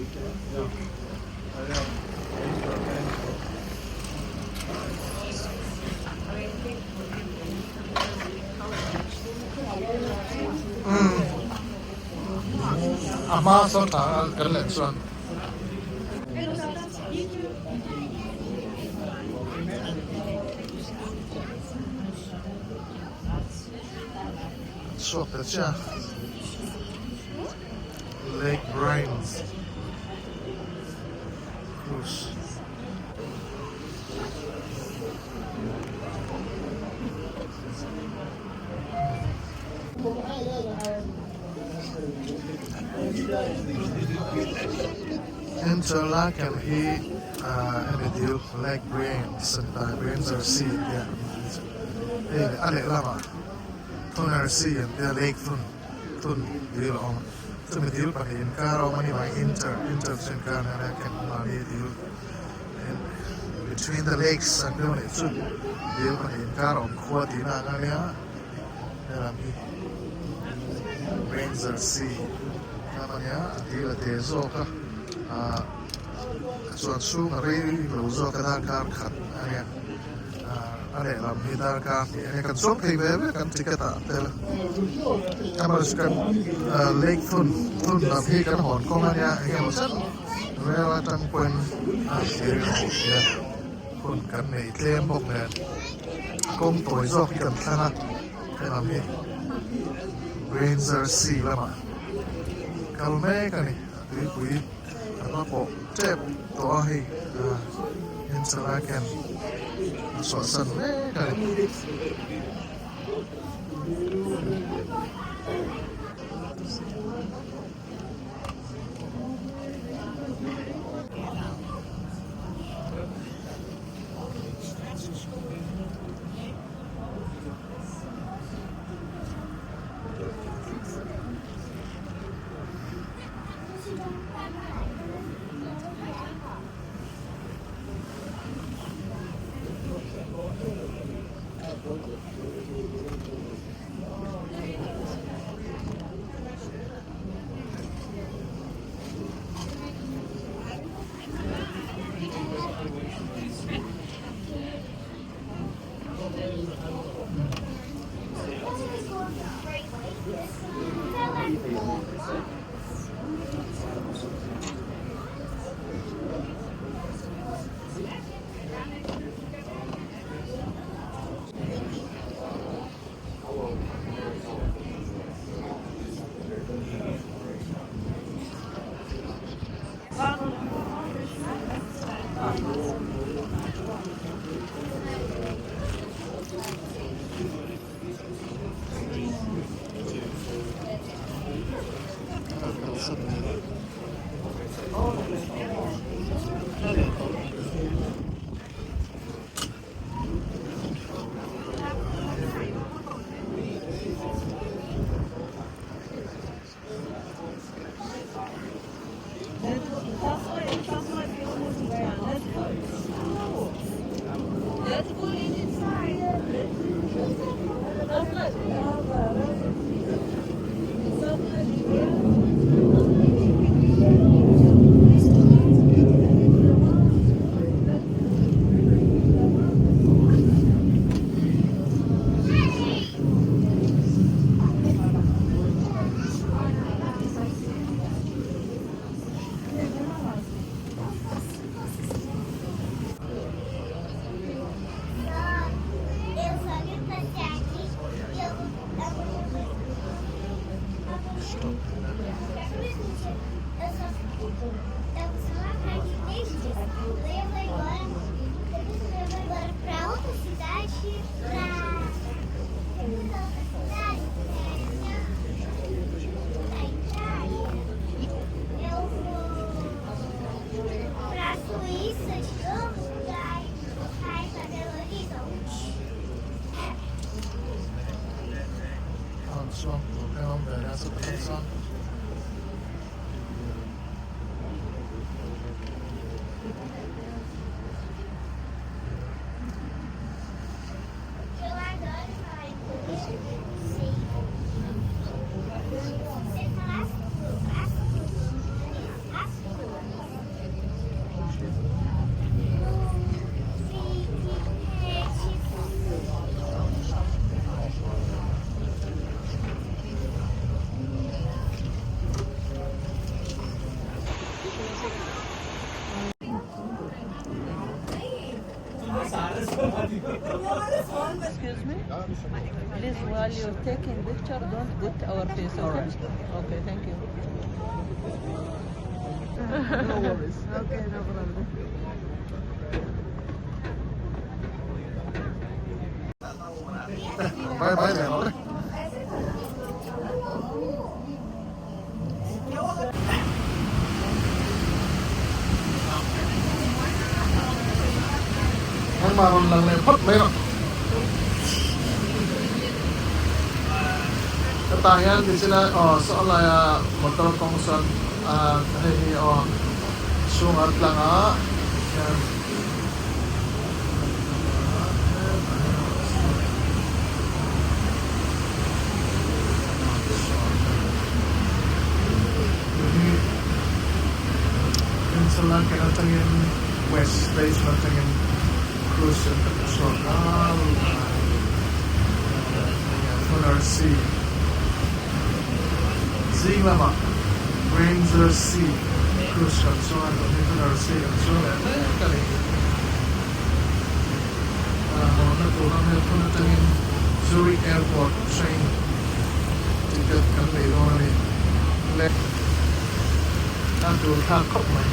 A hma sawn tah kan leh chuan. Chhuak ta chiah Lake Brienz Cruise. Interlaken hi hemi dil Lake Brienz a ni ta Brienzer See an tia hei a lehlamah Thuner See an tia Lake Thun Thun dil a awm chumi dil pahnih inkar a awm a ni vang Inter Inter chu inkar nia Laken mahni dil Between the lakes an deuh anih chu dil pahnih inkar a awm khua tihna ang a nia helam hi Ranger Sea lam a nia a dil a te zawk a ah a chuan chhung a rei lo zawk a darkar khat a nia ah a lehlam hi darkar hnih a nia kan chuang thei ve ve kan ticket ah a tel a amaherawhchu kan lake thun thun lam hi kan hawn kawng a nia eng emaw chen Rel atang pawhin a thlir a hmuh theih a, hun kan nei tlem bawk nen kawng tawi zawk hi kan thlang a, helam hi Ranger Sea lamah kal mek a ni, a tuipui a hma pawh tep tawh a hei Interlaken a chhuahsan mek a ni. Please, while you're taking picture, don't put our face, okay? Okay, thank you. No worries. Okay, no problem. Bye bye leh rawh le. Nangmah rawn lang leh phawt mai rawh. Hetah hian tichina aw saw laia motor kawng sawn hei hi aw chhungah tlangah hian. Interlaken atangin West Station atangin cruise in kan chhuak a Thuner Sea zing lamah Ranger Sea cruise kan chuang a tun hi Thuner Sea kan chuang leh mek a ni. Hawnna tur ram helphun atangin Zurich Airport train ticket kan nei dawn a ni. Le a tur thlak khawp mai.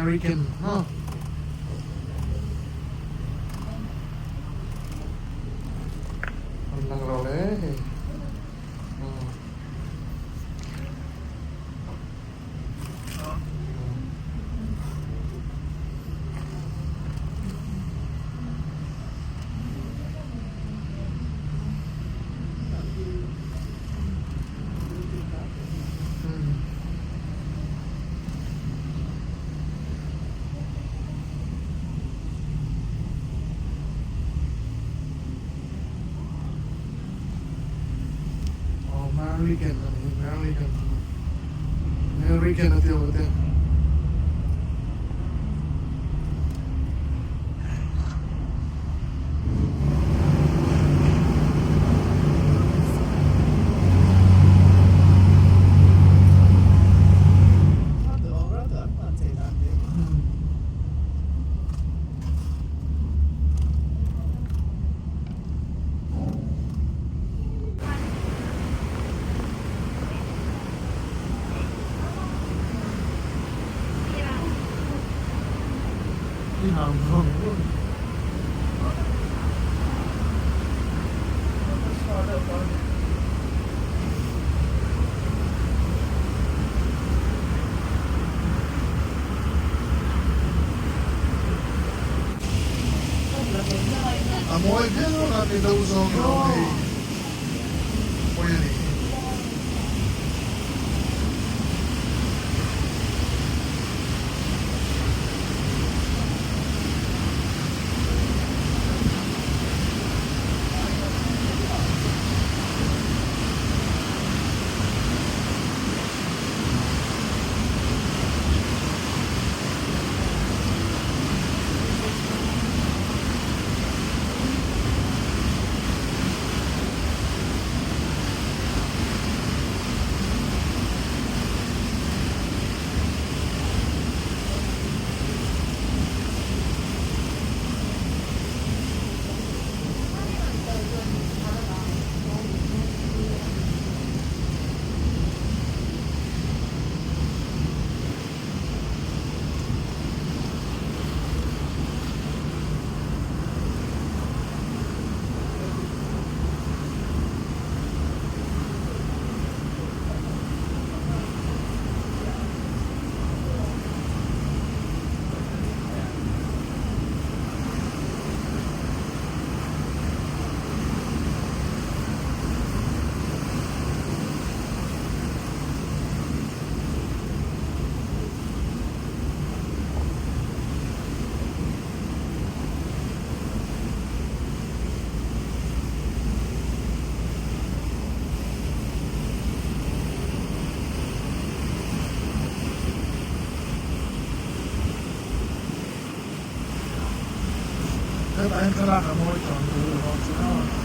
American maw. An lang lo le hei. Aw American a ni American American a ti awm te. mawi viau a mi do zawng ilo hei mawi a nih hi. Hetah hian thlalak a mawi tawh ang tih hi a awm a.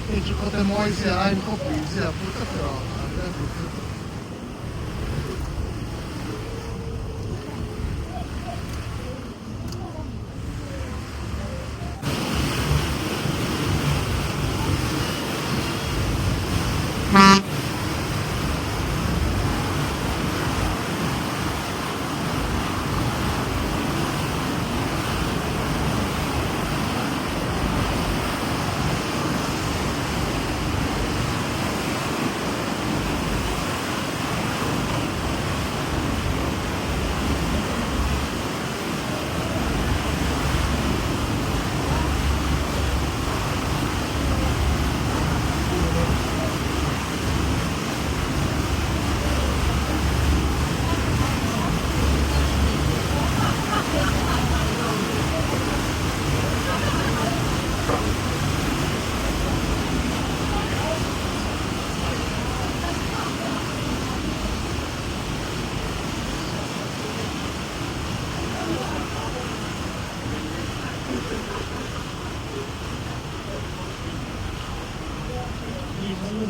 Hei chu khawte mawi zia aiin khawpui zia pu tlat erawh a vel dik lutuk. Thli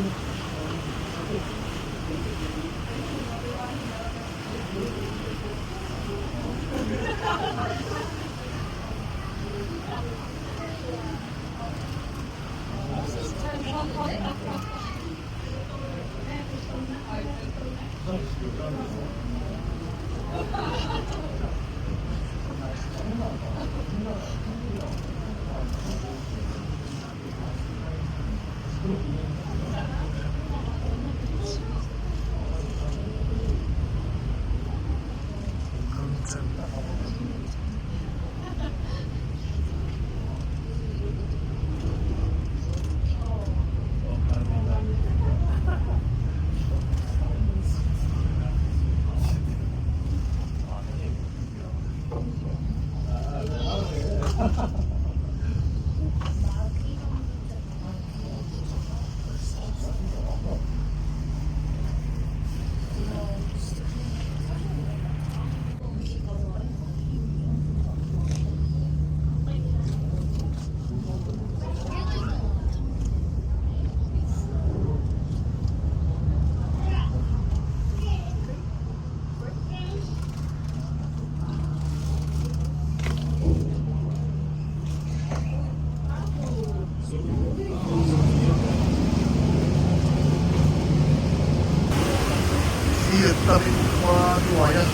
a tamin khua a nuai a,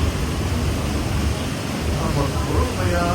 a vawt phur mai a.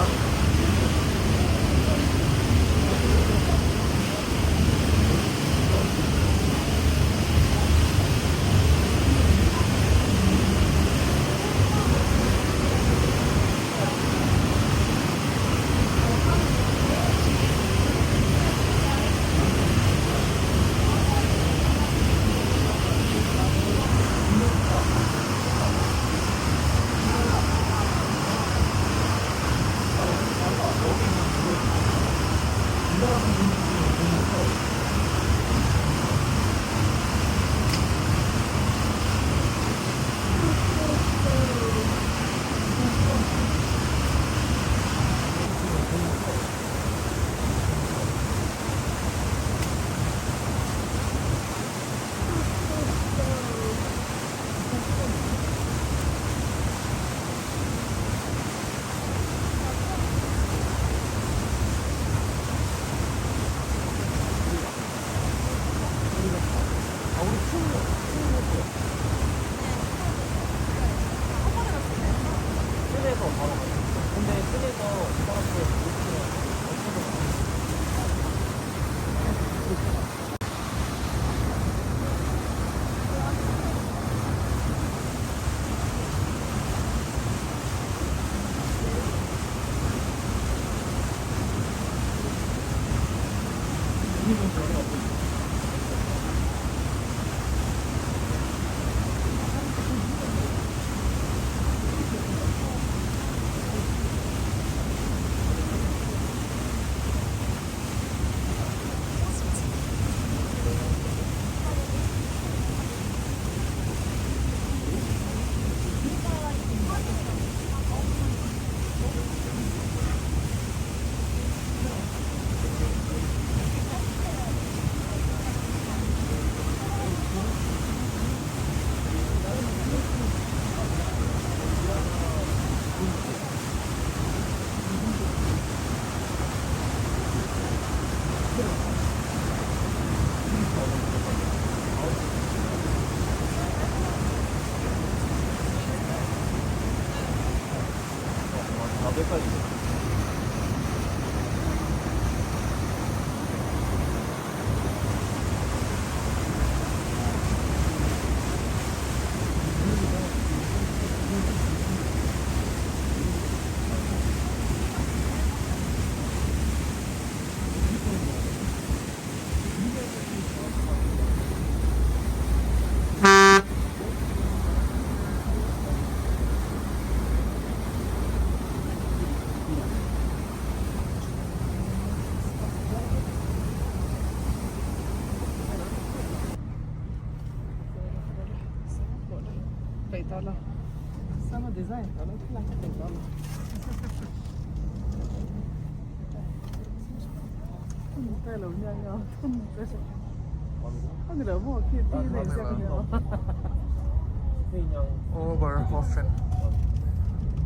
Oberhofen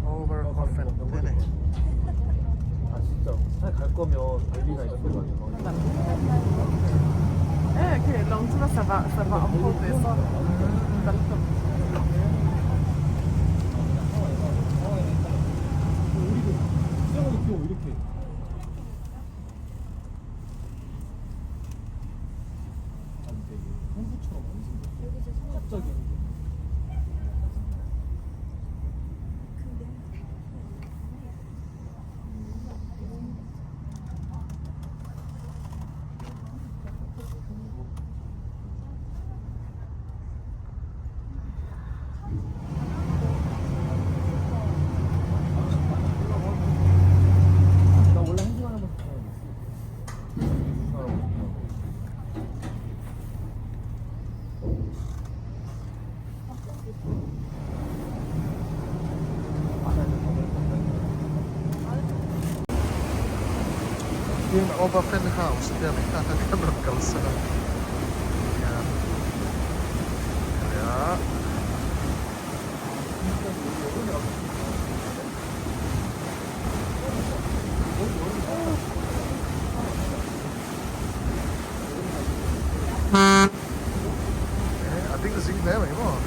Oberhofen te a ni. Tin Oberfen House te a ni a kan rawn kalsan a hian nia. A ding zing hle mai maw.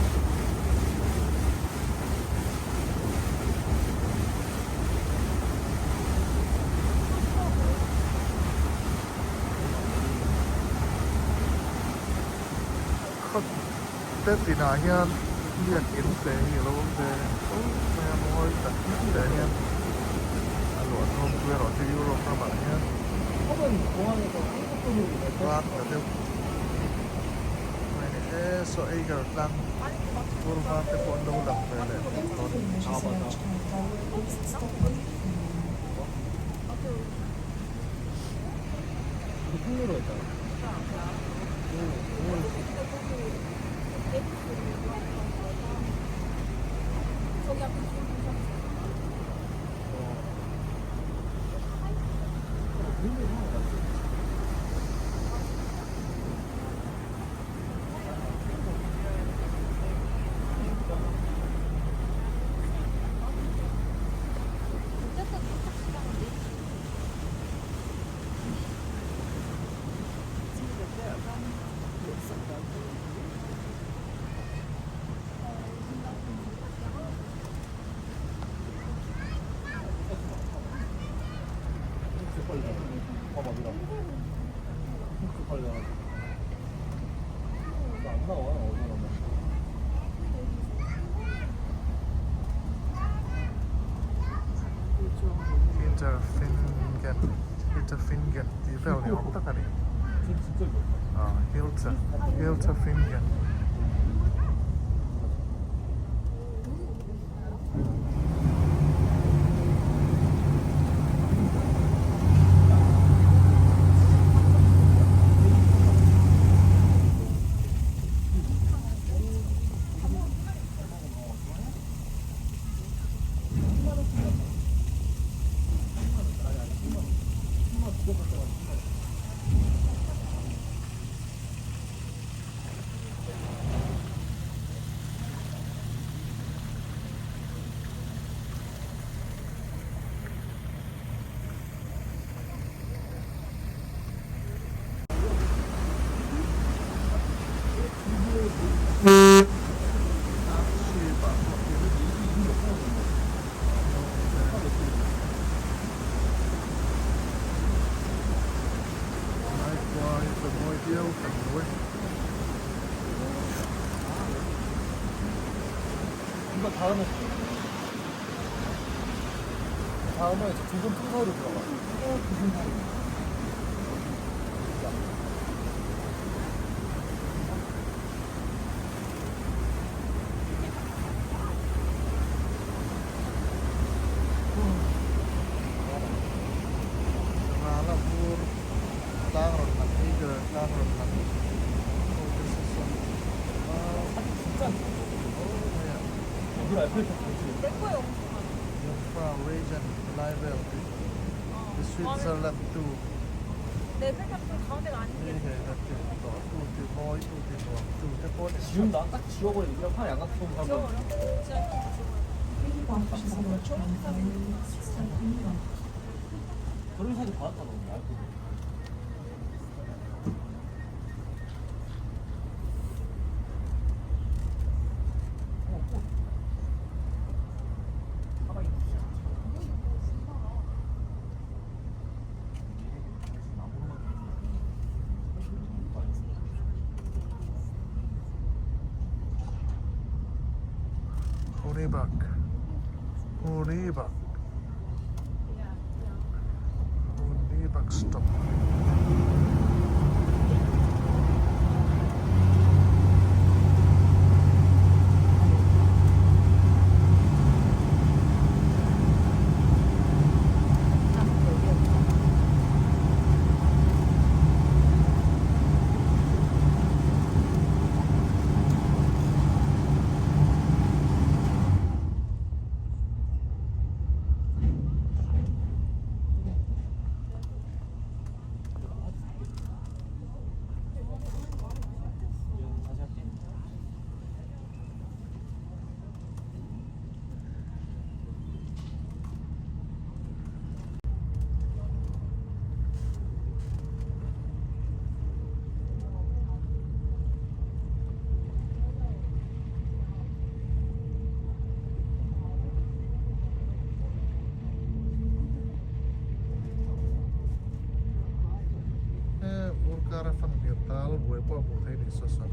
Khaw te tinah hian biakin te hi a lo awm ve fo mai a mawi tak te hian a luah hnawm chu erawh chu Europe ramah hian var ta deuh mai a ni e saw Eiger tlang tur var te pawh an lo lang ve leh dawn a ni. Hinterfingen Hinterfingen tih vel ni awm tak a ni Hilter Hilterfingen. 이거 다음에 다음에 두분 통사로 들어가. 두분 Rala vur tlang rawn lang Eiger tlang rawn lang ho te chu saw Jungfrau region lai vel tih Switzerland 2. 지금 나딱 지워버리고 그냥 팔이 안 갖고 가면 그런 사진 받았잖아 오늘 알고. 어, 꽃. Honibak. Honibak. Honibak stop. 다시 할게. Vur kara fanghmir tal buai pawh a hmuh theih a ni saw saw.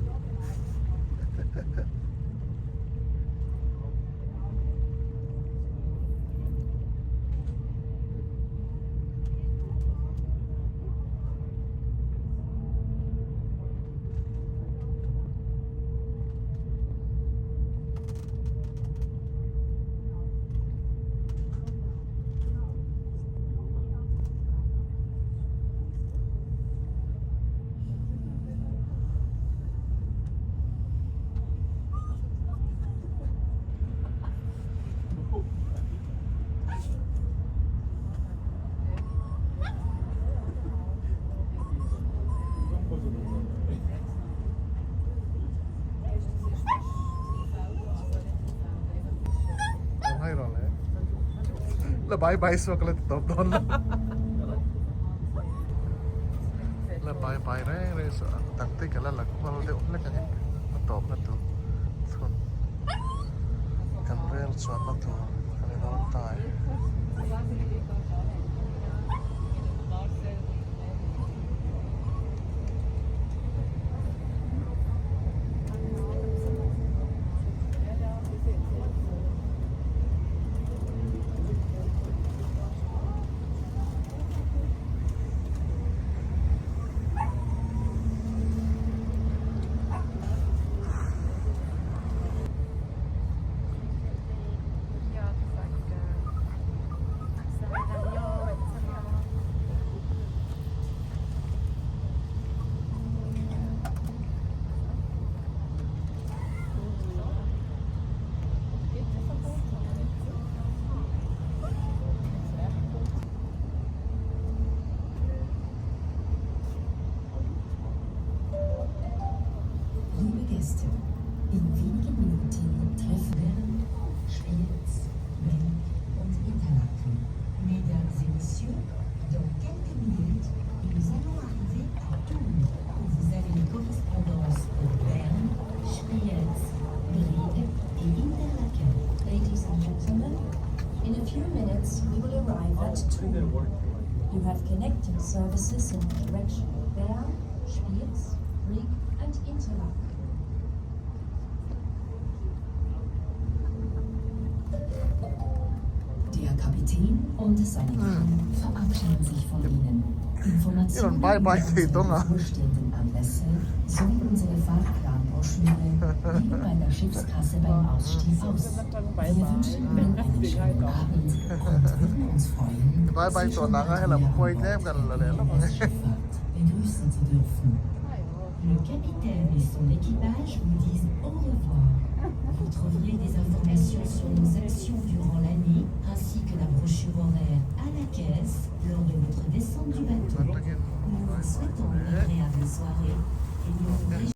Ngai rawh le. La bye bye suak la ti tawp dawn lo. La bye bye reng reng suah ang dang te ka la la kual deuh hlek ang a tawp na tur thun kan rel chuan na tur a ni dawn ta e. Liebe Gäste, in wenigen Minuten treffen Bern, Spiez, Brig und Interlaken. Mesdames et Messieurs, dans quelques minutes, nous allons arriver à Thun, où vous avez les correspondances pour Bern, Spiez, Brig et Interlaken. Ladies and gentlemen, in a few minutes we will arrive at Thun. You have connecting services in the direction of Bern, Spiez, Brig and Interlaken. Der Kapitän und seine Crew verabschieden sich von Ihnen. Informationen Bye bye über thei unsere dawn a. bevorstehenden Anlässe sowie unsere Fahrplanbroschüre liegen bei der Schiffskasse beim Ausstieg aus. Wir wünschen Ihnen einen schönen Abend und würden uns freuen, Bye bye Sie schon chuan anga bald helam wieder khuai an tlem Bord kan der la leh lawk ang e. MS-Schifffahrt begrüßen zu dürfen. Le capitaine et son équipage vous disent au revoir. Vous trouverez des informations sur nos actions durant l'année ainsi que la brochure horaire à la caisse lors de votre descente du bateau. Chuan takin Nous vous souhaitons une agréable soirée et nous nous réjouissons.